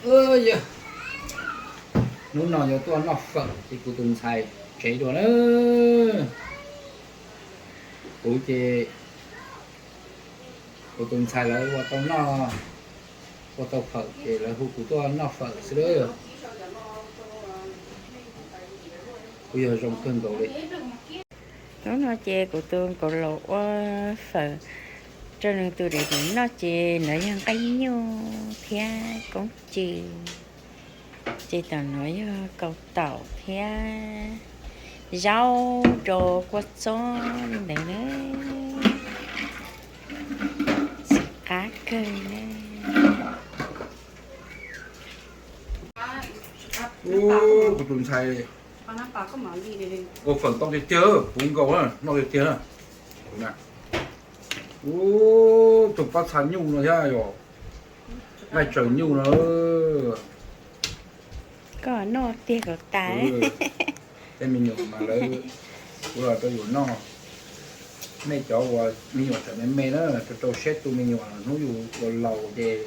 Yog hnub no yuav tuaj noj fawm ces kuv tus ntxhais tsev dua na. Kuv ces kuv tus ntxhais lawv ua tau noj, ua tau fawm ces lawv hu kuv tuaj noj fawm xwb lawm. Kuv yog zoo kawg nkaus li. Hnub no ces kuv tus nkauj laus ua fawm rau nws tus daim duv noj ces nws yog nqaij nyuj thiab koob tsw, ces tom no yog kaus taum thiab zaub rau kua txob li ntawd na. Txiv qab kawg na. Kuv tus ntxhais ua fawm tau tiag tiag, puv nkaus noj tiag tiag. Ub, tus pab txha nyuj no thiab yog nqaij tsaws nyuj no. Koj noj tiag kom tas. Tej me nyuam mas lawv ua los rau yus noj. Nej cov uas me nyuam tseem me me na, rau rau siab tu me nyuam, hnub yus laus laus ces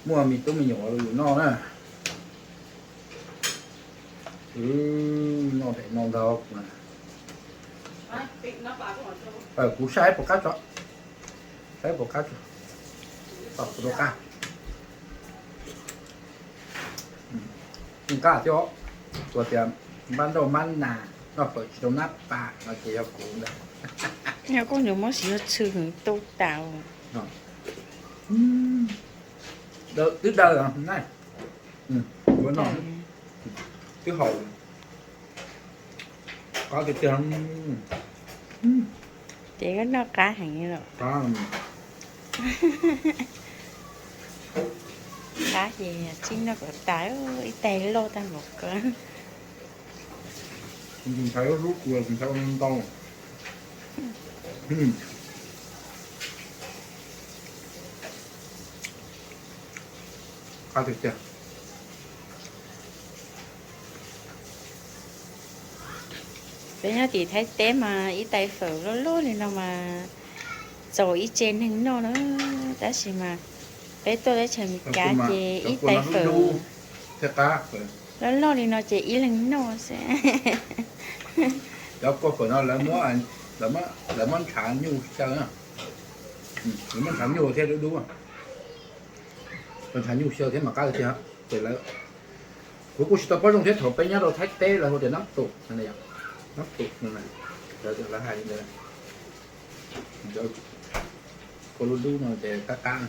muaj me tub me nyuam los yus noj na. Noj daim no ntag. Kuv saib puas qab tso, saib puas qab tso, tau qab. Qab thiab, ua tias npab nrauj mab nas noj fawm tsis tau nab pas no ces yog kuv ntag. Yog koj nws muab siv yog tshwm tu tas. Twb daw na, twb haum, qab tiag tiag. Ces koj noj qab heev los? Qab ces tsis noj kom tas, ib tais loj tag npaum ko. Tus ntxhais lub hlub kuv, tus ntxhais ua ntau. Qab tiag tiag. Peb nyob tim Thaib teb mas ib tais fawm loj loj li no mas txaus ib tse neeg noj na. Tab sis mas peb tuaj teb chaws Amelikas ces ib tais fawm loj loj li no ces ib leeg noj xwb. Cov kua fawm no lawv muab ntshav nyuj xyaw, lawv muab ntshav nyuj thiab dub dub, ntshav nyuj xyaw thiab mas qab tiag tiag. Ces lawv, kuv kuj tsis tau paub zoo thiab, thaum peb nyob rau Thaib teb lawv hu tias nab tum, nab tum, lawv hais li ntawd. Kua lub dub no ces qab qab.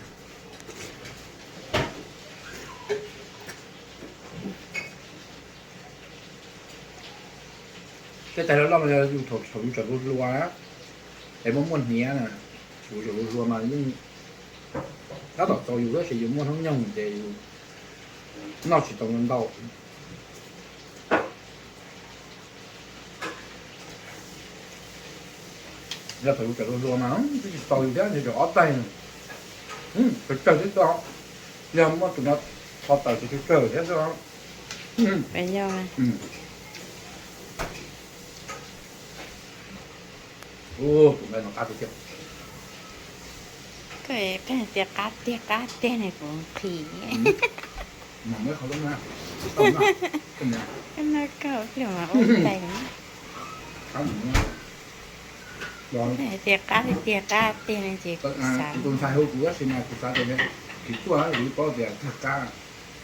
Tej tais loj loj yus thaum yus tseem hluas hluas, es muaj muaj hniav, yus tseem hluas hluas mas yeej tab tom txaus yus, tab sis yus muaj hnub nyoog ces yus noj tsis tau ntau. Yog thaum yus tseem hluas hluas mas twb tsis txaus yus thiab, yus tseem ob tais, tsawg tsawg thiab xwb. Yog muab tus no tho tawm ces tsawg tsawg thiab xwb. Tus nqaij no qab tiag tiag. Koj pheej tias qab tiag qab tiag ne kuv nqhis. Koj noj kawg pliag mas ua tais. Pheej tias qab tiag tiag qab tiag ne ces kuv xav. Tus ntxhais hu kuv tab sis mas kuv xav tias nws tuaj, kuv paub tias tiag qab,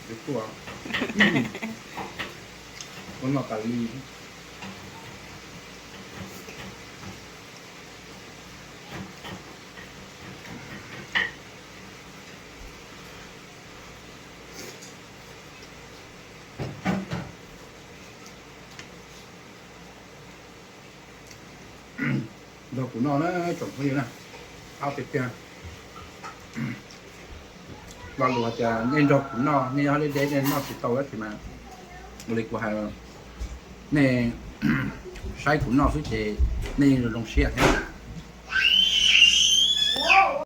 nws tuaj. Ua noj tas li. Nrog kuv noj na tsoom phooj ywg na, qab tiag tiag. Lo lus hais tias nej nrog kuv noj, nej nyob deb deb nej noj tsis tau tab sis mas ua li kuv hais, nej saib kuv noj xwb ces nej yeej zoo zoo siab thiab.